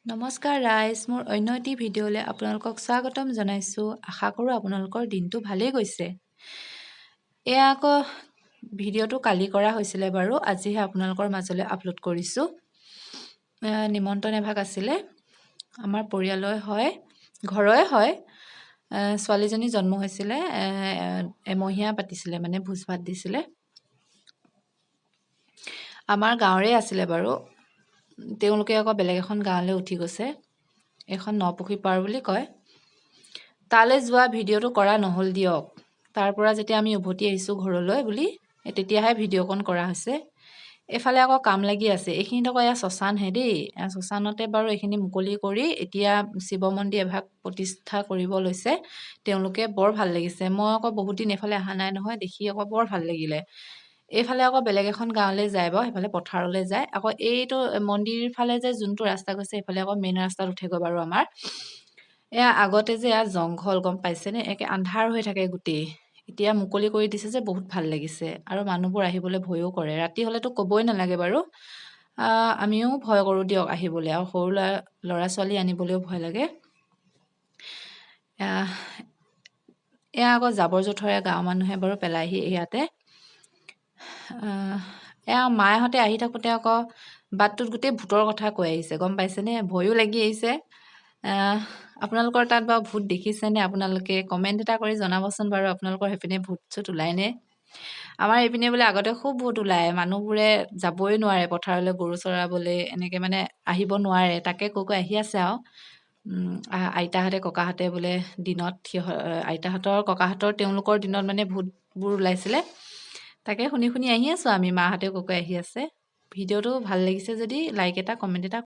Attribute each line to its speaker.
Speaker 1: নমস্কাৰ ৰাইজ, মোৰ অন্য এটি ভিডিঅ'লৈ আপোনালোকক স্বাগতম জনাইছোঁ। আশা কৰোঁ আপোনালোকৰ দিনটো ভালেই গৈছে। এয়া আকৌ ভিডিঅ'টো কালি কৰা হৈছিলে বাৰু, আজিহে আপোনালোকৰ মাজলৈ আপলোড কৰিছোঁ। নিমন্ত্ৰণ এভাগ আছিলে, আমাৰ পৰিয়ালৰ হয়, ঘৰৰে হয়। ছোৱালীজনী জন্ম হৈছিলে, এমহীয়া পাতিছিলে, মানে ভোজ ভাত দিছিলে। আমাৰ গাঁৱৰে আছিলে বাৰু, তেওঁলোকে আকৌ বেলেগ এখন গাঁৱলৈ উঠি গৈছে। এইখন নপুখুৰী পাৰ বুলি কয়। তালৈ যোৱা ভিডিঅ'টো কৰা নহ'ল দিয়ক। তাৰ পৰা যেতিয়া আমি উভতি আহিছোঁ ঘৰলৈ বুলি, তেতিয়াহে ভিডিঅ'কণ কৰা হৈছে। এইফালে আকৌ কাম লাগি আছে। এইখিনিত আকৌ এয়া শশানহে দেই। এয়া শশানতে বাৰু এইখিনি মুকলি কৰি এতিয়া শিৱ মন্দিৰ এভাগ প্ৰতিষ্ঠা কৰিব লৈছে তেওঁলোকে। বৰ ভাল লাগিছে। মই আকৌ বহুত দিন এইফালে অহা নাই নহয়, দেখি আকৌ বৰ ভাল লাগিলে। এইফালে আকৌ বেলেগ এখন গাঁৱলৈ যায় বাৰু, সেইফালে পথাৰলৈ যায়। আকৌ এইটো মন্দিৰ ফালে যে যোনটো ৰাস্তা গৈছে, সেইফালে আকৌ মেইন ৰাস্তাত উঠেগৈ বাৰু আমাৰ। এয়া আগতে যে এয়া জংঘল, গম পাইছেনে? একে আন্ধাৰ হৈ থাকে গোটেই। এতিয়া মুকলি কৰি দিছে যে বহুত ভাল লাগিছে। আৰু মানুহবোৰ আহিবলৈ ভয়ো কৰে, ৰাতি হ'লেতো ক'বই নালাগে বাৰু। আমিও ভয় কৰোঁ দিয়ক আহিবলৈ, আৰু সৰু ল'ৰা ল'ৰা ছোৱালী আনিবলৈও ভয় লাগে। এয়া আকৌ জাবৰ জোঁথৰে গাঁৱৰ মানুহে বাৰু পেলাইহি ইয়াতে। এয়া মাহঁতে আহি থাকোঁতে আকৌ বাটটোত গোটেই ভূতৰ কথা কৈ আহিছে, গম পাইছেনে? ভয়ো লাগি আহিছে। আপোনালোকৰ তাত বাৰু ভূত দেখিছেনে? আপোনালোকে কমেণ্ট এটা কৰি জনাবচোন বাৰু, আপোনালোকৰ সেইপিনে ভূত চুত ওলায়নে? আমাৰ এইপিনে বোলে আগতে খুব ভূত ওলায়, মানুহবোৰে যাবই নোৱাৰে পথাৰলৈ গৰু চৰাবলৈ, এনেকৈ মানে আহিব নোৱাৰে। তাকে কৈ কৈ আহি আছে আৰু আইতাহঁতে ককাহঁতে বোলে দিনত, আইতাহঁতৰ ককাহঁতৰ তেওঁলোকৰ দিনত মানে ভূতবোৰ ওলাইছিলে। তাকে শুনি শুনি আহি আছোঁ আমি, মাহঁতেও কৈ কৈ আহি আছে। ভিডিঅ'টো ভাল লাগিছে যদি লাইক এটা, কমেণ্ট এটা।